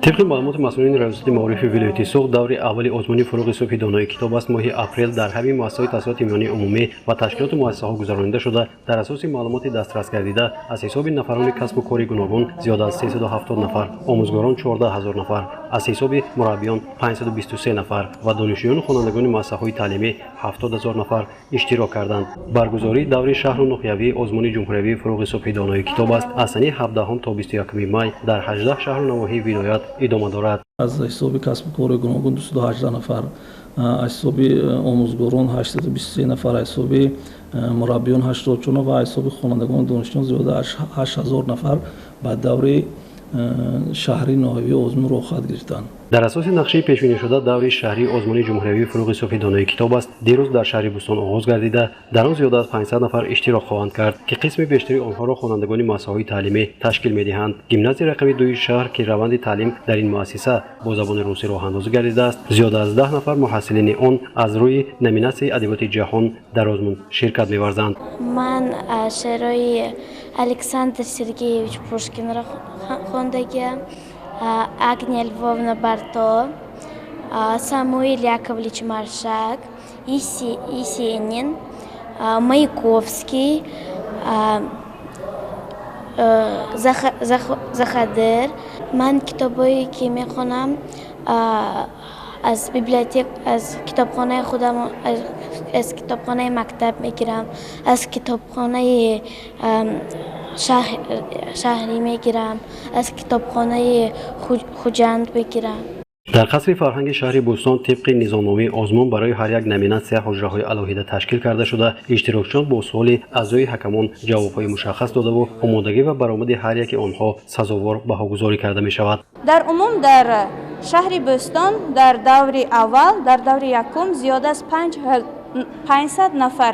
Тибқи маълумоти масъулини Раёсати маорифи вилояти Суғд, даври аввали озмуни «Фурӯғи субҳи донои китоб аст» моҳи апрел дар ҳамин муассисаҳои таҳсилоти миёнаи умумӣ ва ташкилоту муассисаҳо гузаронида шуда, дар асоси маълумоти дастрас гардида аз ҳисоби нафарони касбу кори гуногун зиёда аз 370 нафар, омӯзгорон 14 ҳазор нафар, аз ҳисоби мураббиён 523 нафар ва донишҷӯёну хонандагони муассисаҳои таълимӣ 70 ҳазор нафар иштирок карданд. Баргузории даври шаҳру ноҳиявии озмуни ҷумҳуриявии «Фурӯғи субҳи донои китоб аст» аз санаи 17 то 21 май дар 18 шаҳру навоҳии вилоят идома дорад. Аз ҳисоби касбу кори гуногун 218 нафар, аз ҳисоби омӯзгорон 823 нафар, аз ҳисоби мураббиён 84 ва аз ҳисоби хонандагону донишҷӯён зиёда аз 8000 нафар ба даври шаҳри ноҳиявии озмун роҳхат гирифтанд. Дар асоси нақшаи пешбинишуда, даври шаҳрии озмуни ҷумҳуриявии «Фурӯғи субҳи донои китоб аст» дирӯз дар шаҳри Бӯстон оғоз гардида, дар он зиёда аз 500 нафар иштирок хоҳанд кард, ки қисми бештари онҳоро хонандагони муассисаҳои таълимӣ ташкил медиҳанд. Гимназияи рақами дуи шаҳр, ки раванди таълим дар ин муассиса бо забони русӣ роҳандозӣ гардидааст, зиёда аз 10 нафар муҳассилини он аз рӯи номинатсияи адабиёти ҷаҳон дар озмун ширкат меварзанд. Ман шеърҳои Александр Сергеевич Пушкинро хондагиам, Агния Львовна Барто, Самуил Яковлевич Маршак, Есенин, Маяковский, Заходер. Ман китобҳое ки мехонам, аз библиотек, аз китобхонаи худам, аз китобхонаи мактаб мегирам, аз китобхонаи шаҳрӣ мегирам, аз китобхонаи Хуҷанд мегирам. Дар қасри фарҳанги шаҳри Бӯстон тибқи низомномаи озмун барои ҳар як номинатсия ҳуҷраҳои алоҳида ташкил карда шуда, иштирокчиён бо суоли аъзои ҳакамон ҷавобҳои мушаххас додаву омодагӣ ва баромади ҳар яки онҳо сазовор баҳогузорӣ карда мешавад. Дар умум дар шаҳри Бӯстон дар даври аввал, дар даври якум зиёда аз 500 нафар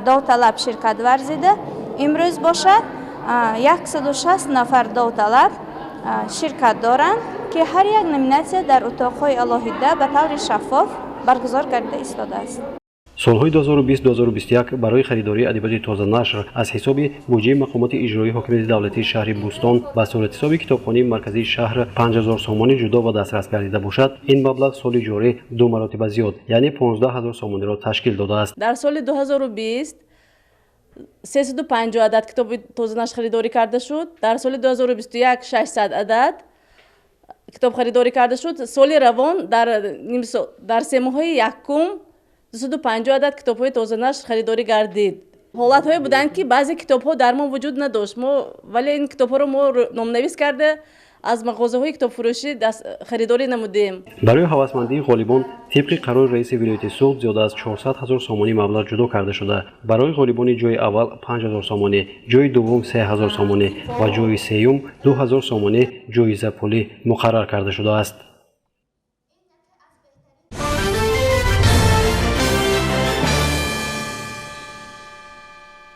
довталаб ширкат варзида, имрӯз бошад 160 нафар довталаб ширкат доранд, ки ҳар як номинатсия дар утоқҳои алоҳида ба таври шаффоф баргузор гардида истодааст. Солҳои 2020-2021 барои харидории адабиёти тозанашр аз ҳисоби буҷаи мақомоти иҷроии ҳокимияти давлатии шаҳри Бӯстон ба суратҳисоби китобхонаи марказии шаҳр 5000 сомонӣ ҷудо ва дастрас гардида бошад, ин маблағ соли ҷорӣ ду маротиба зиёд, яъне 15 ҳазор сомониро ташкил додааст. Дар соли 2020 350 адад китоби тозанашр харидорӣ карда шуд, дар соли 2021 600 адад китоб харидорӣ карда шуд. Соли равон дар семоҳаи якум 250 адад китобҳои тозанашр харидорӣ гардид. Ҳолатҳое буданд, ки баъзе китобҳо дар мо вуҷуд надошт, мо вале ин китобҳоро мо номнавис карда, аз мағозаҳои китобфурӯшӣ харидорӣ намудем. Барои ҳавасмандии ғолибон тибқи қарори раиси вилояти Суғд зиёда аз 400 ҳазор сомонӣ маблағ ҷудо карда шуда, барои ғолибони ҷои аввал 5 ҳазор сомонӣ, ҷои дуввум 3 ҳазор сомонӣ ва ҷои сеюм 2 ҳазор сомонӣ ҷоизапулӣ муқаррар карда шудааст.